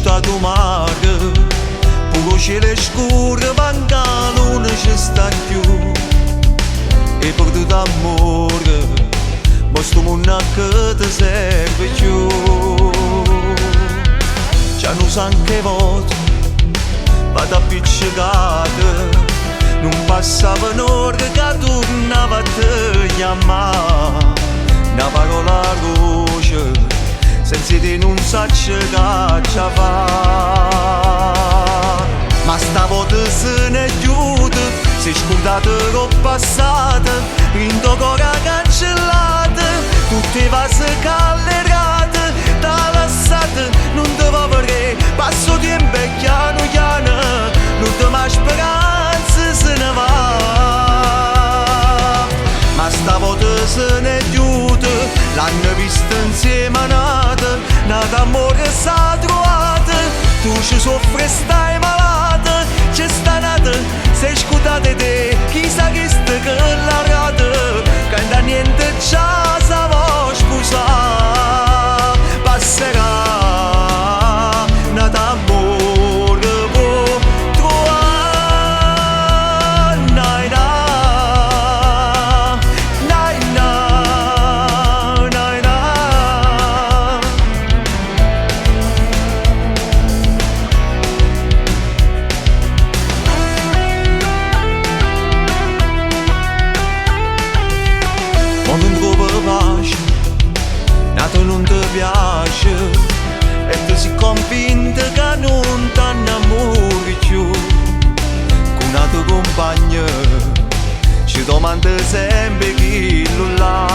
Asciuttato 'o mare, pure 'o cielo è scuro, manco 'a luna ce sta cchiù. Hê perduto ammore, mo stu munno a che te serve cchiù? Già nu sacco 'e vote v'avite appiccecato, nun passava n'ora ca turnava a te chiammà. Na parola doce, senza 'e te nun saccio ch'aggia fa. Ma stavota se n'è ghiuta, s'è scurdata d' 'o passato, dint' 'o core ha cancellato tutt' 'e vase ca l'hê dato, t'ha lassato, nun te vo vedè, passa 'o tiempo e chianu chiano l'urdema speranza se ne va. Ma stavota se n'è ghiuta, l'hanno vista insieme a n'ato, n'ato ammore s'ha truvato, tu ce soffre e stai malata, ce sta n'ato, s'è scurdato 'e te, chissà chisto che l'ha dato, ca 'int'a niente già se vo spusà. Passerà n'ato ammore può truvà. Nai na, nai na, nai na. Mo nun truove pace, n'ato nun te piace e tu si convinta ca nun t'annammure cchiù. Cu n'ato cumpagno ce domanda sempe chillu là.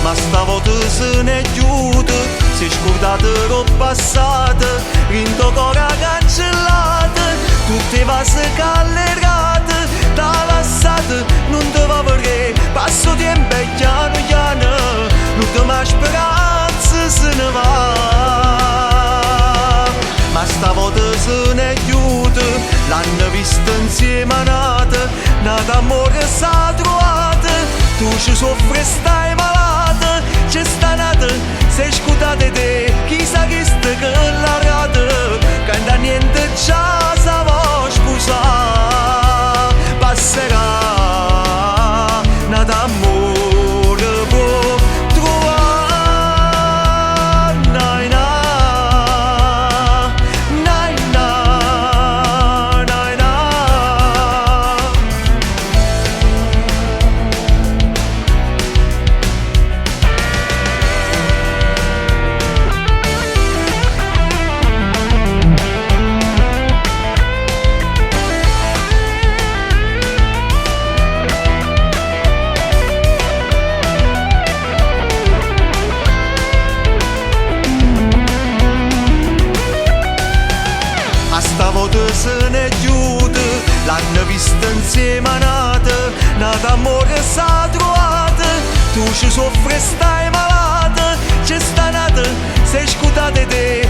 Ma stavota se n'è ghiuta, s'è scurdata d' 'o passato, dint' 'o core ha cancellato tutt' 'e vase ca l'hê dato, t'ha lassato, nun te vo vedè, passa 'o tiempo e chianu chiano l'urdema speranza se ne va. Ma stavota se n'è ghiuta, l'hanno vista insieme a n'ato, n'ato ammore s'ha truvato, tu ce soffre e stai malata, ce sta n'ato, s'è scurdato 'e te, chissà chisto che l'ha dato, ca 'int'a niente già se vo spusà. Passerà n'ato ammore può truvà. Nai na, nai na, nai na. Ma stavota se n'è ghiuta, l'hanno vista insieme a n'ato, n'ato ammore s'ha truvato, tu ce soffre e stai malata, ce sta n'ato, s'è scurdato 'e te.